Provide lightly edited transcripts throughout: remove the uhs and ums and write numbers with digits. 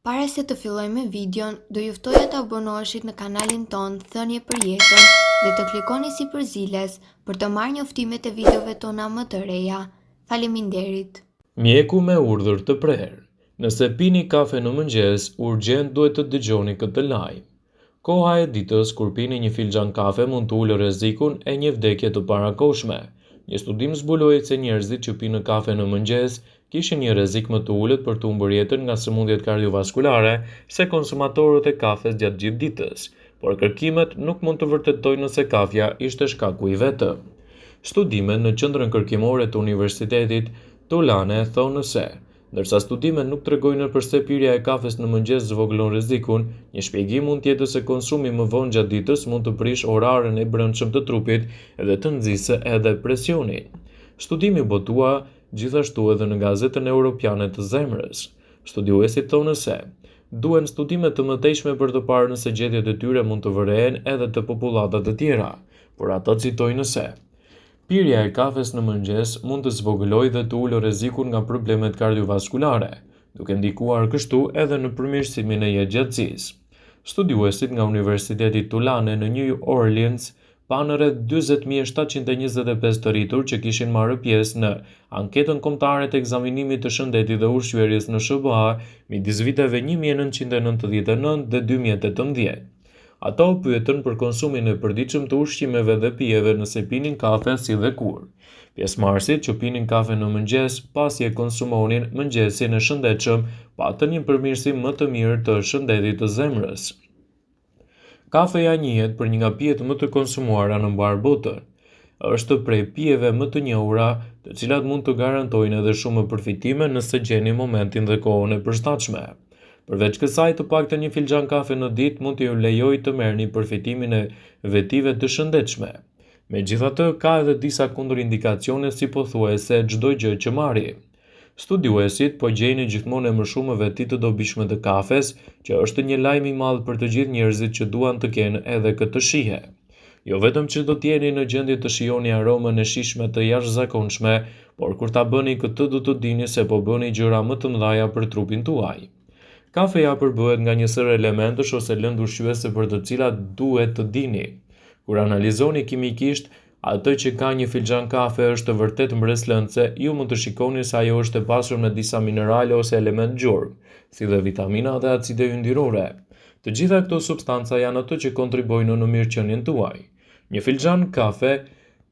Para se të fillojmë me videon, do ju ftoja të abonoheshit në kanalin tonë Thënie për Jetën dhe të klikoni sipër ziles për të marrë njoftimet e videove tona më të reja. Faleminderit! Mjeku me urdhër të prerë, Nëse pini kafe në mëngjes, urgjent duhet të dëgjoni këtë lajm. Koha e ditës kur pini një filxhan kafe mund të ulë rrezikun e një vdekje të parakohshme. Një studim zbuloi se njerëzit që pinë kafe në mëngjes kishin një rrezik më të ulët për të humbur jetën nga sëmundjet kardiovaskulare se konsumatorët e kafes gjatë gjithë ditës, por kërkimet nuk mund të vërtetojnë nëse kafja ishte shkaku i vetëm. Studimet në Qendrën Kërkimore të Universitetit Tulane thonë se Ndërsa studimet nuk tregojnë përse pirja e kafes në mëngjes zvogëlon rrezikun, një shpjegim mund të jetë se konsumi më vonë gjatë ditës mund të prishë orarin e brendshëm të trupit dhe të nxisë edhe presionin. Studimi u botua gjithashtu edhe në Gazetën Europiane të Zemrës. Studiuesit thonë se duhen studime të mëtejshme për të parë nëse gjetjet e tyre mund të vërehen edhe te popullata të tjera, por ata citojnë se Pirja e kafes në mëngjes mund të zvogëlojë dhe të ulë rrezikun nga problemet kardiovaskulare, duke ndikuar kështu edhe në përmirësimin e jetëgjatësisë. Studiuesit nga Universiteti Tulane në New Orleans panë rreth 40.725 të rritur që kishin marrë pjesë në Anketën Kombëtare të Ekzaminimit të Shëndetit dhe Ushqyerjes në SHBA midis viteve 1999 dhe 2018. Ata u pyetën për konsumin e përditshëm të ushqimeve dhe pijeve nëse pinin kafe si dhe kur. Pjesëmarrësit që pinin kafe në mëngjes pasi e konsumonin mëngjesin e shëndetshëm patën një përmirësim më të mirë të shëndetit të zemrës. Kafeja njihet për një nga pijet më të konsumuara në mbarë botën. Është prej pijeve më të njohura, të cilat mund të garantojnë edhe shumë përfitime nëse gjeni momentin dhe kohën e përshtatshme. Përveç kësaj, të paktën një filxhan kafe në ditë mund t'ju lejojë të merrni përfitimin e vetive të shëndetshme. Megjithatë, ka edhe disa kundërindikacione si pothuajse çdo gjë që marrim. Studiuesit po gjejnë gjithmonë e më shumë veti të dobishme të kafes, që është një lajm i madh për të gjithë njerëzit që duan të kenë edhe këtë shije. Jo vetëm që do të jeni në gjendje të shijoni aromën e shijshme të jashtëzakonshme, por kur ta bëni këtë do të dini se po bëni gjëra më të mëdha për trupin tuaj. Kafeja përbëhet nga një sërë elementësh ose lëndë ushqyese për të cilat duhet të dini. Kur analizoni kimikisht Atë që ka një filxhan kafe është vërtet mbresëlënëse, ju mund të shikoni se ajo është e pasur me disa minerale ose elementë gjurmë, si dhe vitamina dhe acide yndyrore. Të gjitha këto substanca janë ato që kontribuojnë në mirëqenien tuaj. Një filxhan kafe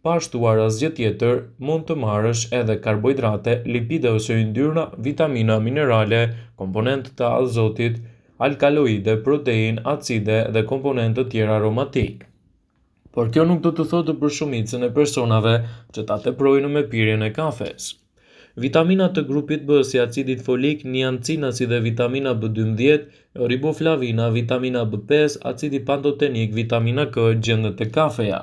pa shtuar asgjë tjetër, mund të marrësh edhe karbohidrate, lipide ose yndyrna, vitamina, minerale, komponentë të azotit, alkaloide, proteinë, acide dhe komponentë të tjerë aromatikë. Por kjo nuk do të thotë për shumicën e personave që ta teprojnë me pirjen e kafes. Vitamina të grupit B si acidit folik, niacina si dhe vitamina B12, riboflavina, vitamina B5, acidi pantotenik, vitamina K gjendet te kafeja.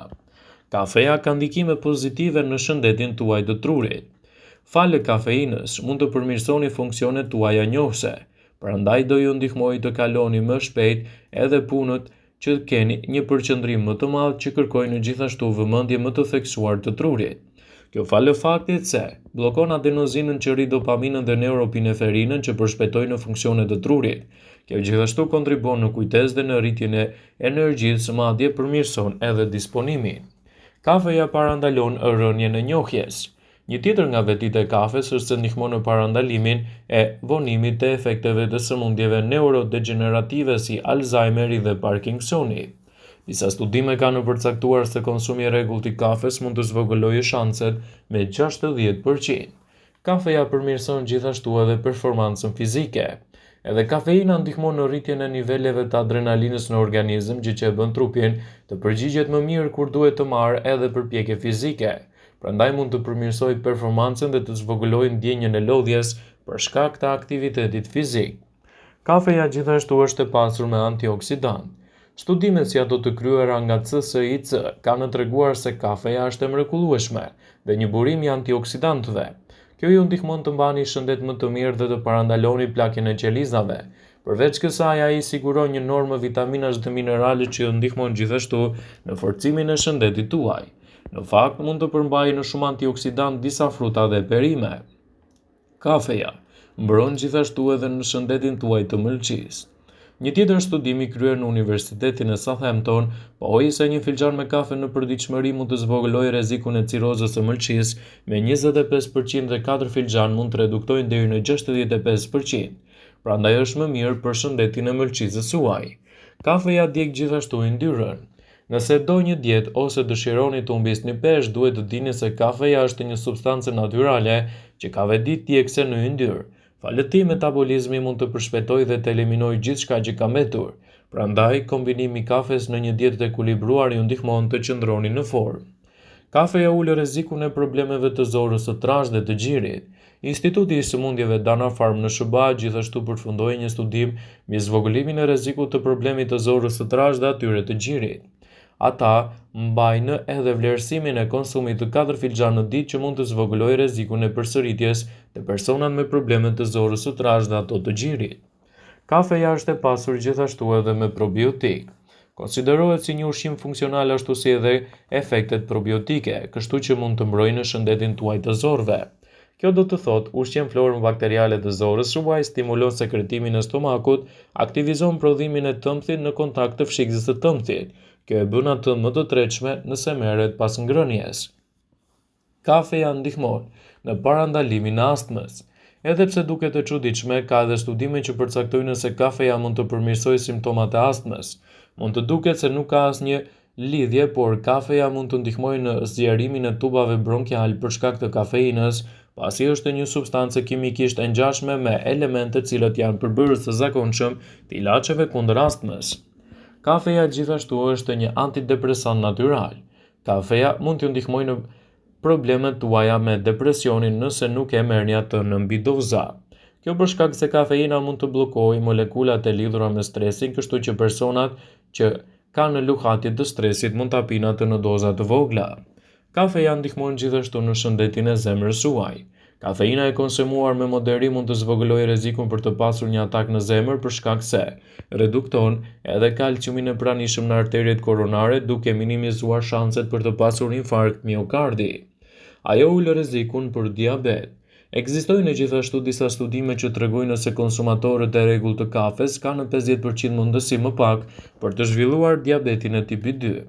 Kafeja ka ndikime pozitive në shëndetin tuaj të trurit. Falë kafeinës, mund të përmirësoni funksionet tuaja njohëse, prandaj do ju ndihmojë të kaloni më shpejt edhe punët që keni një përqendrim më të madh që kërkojnë gjithashtu vëmendje më të theksuar të trurit. Kjo falë faktit se bllokon adenozinën që rrit dopaminën dhe neuropineferinën që përshpejtojnë funksionet e trurit. Kjo gjithashtu kontribuon në kujtesë dhe në rritjen e energjisë, madje përmirëson edhe disponimin. Kafeja parandalon rënien e njohjes. Një tjetër nga vetitë e kafes është se ndihmon në parandalimin e vonimit të efekteve të sëmundjeve neurodegjenerative si Alzheimeri dhe Parkinsoni. Disa studime kanë përcaktuar se konsumi i rregullt i kafes mund të zvogëlojë shanset me 60%. Kafeja përmirëson gjithashtu edhe performancën fizike. Edhe kafeina ndihmon në rritjen e niveleve të adrenalinës në organizëm, gjë që e bën trupin të përgjigjet më mirë kur duhet të marrë edhe përpjekje fizike. Prandaj mund të përmirësojë performancën dhe të zvogëlojë ndjenjën e lodhjes për shkak të aktivitetit fizik. Kafeja gjithashtu është e pasur me antioksidantë. Studimet si ato të kryera nga CSIC kanë treguar se kafeja është e mrekullueshme dhe një burim i antioksidantëve. Kjo ju ndihmon të mbani shëndet më të mirë dhe të parandaloni plakjen e qelizave. Përveç kësaj, ai siguron një normë vitaminash dhe minerale që ju ndihmon gjithashtu në forcimin e shëndetit tuaj. Në fakt, mund të përmbajë në shumë antioksidantë disa fruta dhe perime. Kafeja. Mbron gjithashtu edhe në shëndetin tuaj të mëlçisë. Një tjetër studim i kryer në Universitetin e Southampton pohoi se një filxhan me kafe në përditshmëri mund të zvogëlojë rrezikun e cirrozës së mëlçisë me 25% dhe katër filxhanë mund të reduktojnë deri në 65%. Prandaj është më mirë për shëndetin e mëlçisë suaj. Kafeja djeg gjithashtu yndyrën. Nëse do një dietë ose dëshironi të humbisni peshë, duhet të dini se kafeja është një substancë natyrale që ka veti djegëse në yndyrë. Falë tij, metabolizmi mund të përshpejtojë dhe të eliminojë gjithçka që ka mbetur. Prandaj, kombinimi i kafes në një dietë të ekuilibruar ju ndihmon të qëndroni në formë. Kafeja ul rrezikun e problemeve të zorrës së trashë dhe të gjirit. Instituti i Sëmundjeve Dana-Farber në SHBA gjithashtu përfundoi një studim mbi zvogëlimin e rrezikut të problemit të zorrës së trashë dhe atyre të gjirit. Ata mbajnë edhe vlerësimin e konsumit të katër filxhanë në ditë që mund të zvogëlojë rrezikun e përsëritjes te personat me probleme të zorrës së trashë dhe ato të gjirit. Kafeja është e pasur gjithashtu edhe me probiotikë. Konsiderohet si një ushqim funksional ashtu si edhe efektet probiotike, kështu që mund të mbrojnë shëndetin tuaj të zorrëve. Kjo do të thotë, ushqen florën bakteriale të zorrës suaj, stimulon sekretimin e stomakut, aktivizon prodhimin e tëmthit në kontakt të fshikëzës së tëmthit. Kjo e bën atë më të tretshme nëse merret pas ngrënies. Kafeja ndihmon në parandalimin e astmës. Edhe pse duket e çuditshme, ka edhe studime që përcaktojnë se kafeja mund të përmirësojë simptomat e astmës. Mund të duket se nuk ka asnjë lidhje, por kafeja mund të ndihmojë në zgjerimin e tubave bronkial për shkak të kafeinës, pasi është një substancë kimikisht e ngjashme me elementë të cilët janë përbërës të zakonshëm të ilaçeve kundër astmës. Kafeja gjithashtu është një antidepresant natyral. Kafeja mund t'ju ndihmojë në problemet tuaja me depresionin nëse nuk e merrni atë në mbidoza. Kjo për shkak se kafeina mund të bllokojë molekulat e lidhura me stresin, kështu që personat që kanë luhatje të stresit mund ta pinë atë në doza të vogla. Kafeja ndihmon gjithashtu në shëndetin e zemrës suaj. Kafeina e konsumuar me moderim mund të zvogëlojë rrezikun për të pasur një atak në zemër për shkak se redukton edhe kalciumin e pranishëm në arteriet koronare duke minimizuar shanset për të pasur infarkt miokardi. Ajo ul rrezikun për diabet. Ekzistojnë gjithashtu disa studime që tregojnë se konsumatorët e rregullt të kafes kanë 50% mundësi më pak për të zhvilluar diabetin e tipit 2.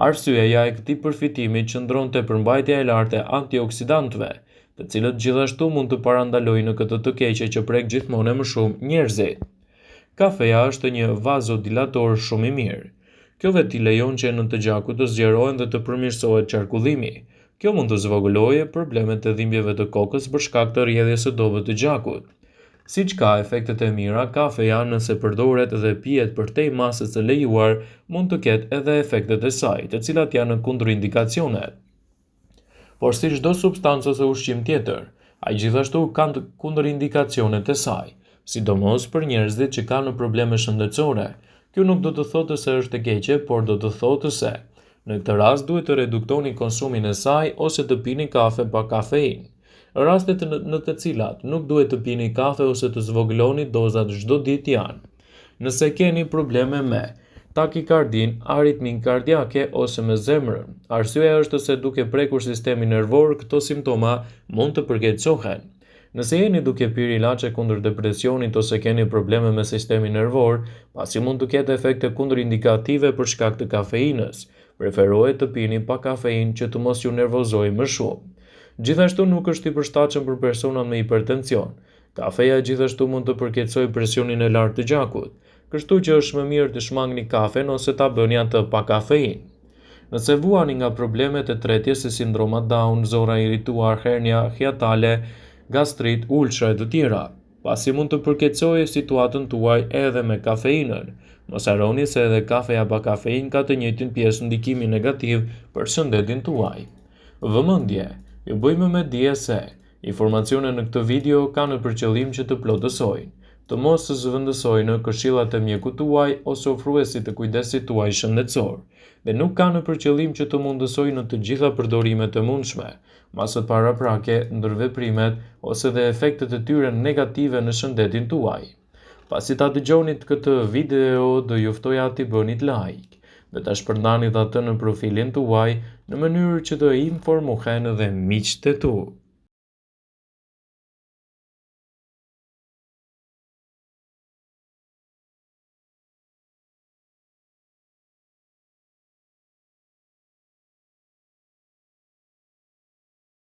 Arsyeja e këtij përfitimi qëndron te përmbajtja e lartë e antioksidantëve, të cilët gjithashtu mund të parandalojnë këtë të keqe që prek gjithmonë e më shumë njerëzit. Kafeja është një vazodilator shumë i mirë. Kjo veti lejon që enët e gjakut të zgjerohen dhe të përmirësohet qarkullimi. Kjo mund të zvogëlojë problemet e dhimbjeve të kokës për shkak të rrjedhjes së dobët të gjakut. Siç ka efektet e mira, kafeja nëse përdoret dhe pihet përtej masës së lejuar, mund të ketë edhe efektet e saj, të cilat janë kundërindikacionet. Por si çdo substancë ose ushqim tjetër, ai gjithashtu ka kundërindikacionet e saj, sidomos për njerëzit që kanë probleme shëndetësore. Kjo nuk do të thotë se është e keqe, por do të thotë se në këtë rast duhet të reduktoni konsumin e saj ose të pini kafe pa kafeinë. Rastet në të cilat nuk duhet të pini kafe ose të zvogëloni dozat çdo ditë janë Nëse keni probleme me takikardinë, aritminë kardiake ose me zemrën. Arsyeja është se duke prekur sistemin nervor, këto simptoma mund të përkeqësohen. Nëse jeni duke pirë ilaçe kundër depresionit ose keni probleme me sistemin nervor, pasi mund të ketë efekte kundërindikative për shkak të kafeinës, preferohet të pini pa kafeinë që të mos ju nervozojë më shumë. Gjithashtu nuk është i përshtatshëm për personat me hipertension. Kafeja gjithashtu mund të përkeqësojë presionin e lartë të gjakut, kështu që është më mirë të shmangni kafen ose ta bëni atë pa kafeinë. Nëse vuani nga problemet e tretjes si sindroma Down, zorra e irrituar, hernia hiatale, gastrit, ulçra e të tjera, pasi mund të përkeqësojë situatën tuaj edhe me kafeinën. Mos harroni se edhe kafeja pa kafeinë ka të njëjtin pjesë ndikimi negativ për shëndetin tuaj. Vëmendje! Ju bëjmë me dije se Informacionet në këtë video kanë për qëllim që të plotësojnë, të mos zëvendësojnë këshillat e mjekut tuaj ose ofruesit të kujdesit tuaj shëndetësor, dhe nuk kanë për qëllim që të mundësojnë të gjitha përdorimet e mundshme, masat paraprake, ndërveprimet ose dhe efektet e tyre negative në shëndetin tuaj. Pasi ta dëgjonit këtë video, do ju ftoja t'i bënit like dhe ta shpërndanit atë në profilin tuaj në mënyrë që të informohen dhe miqtë e tu.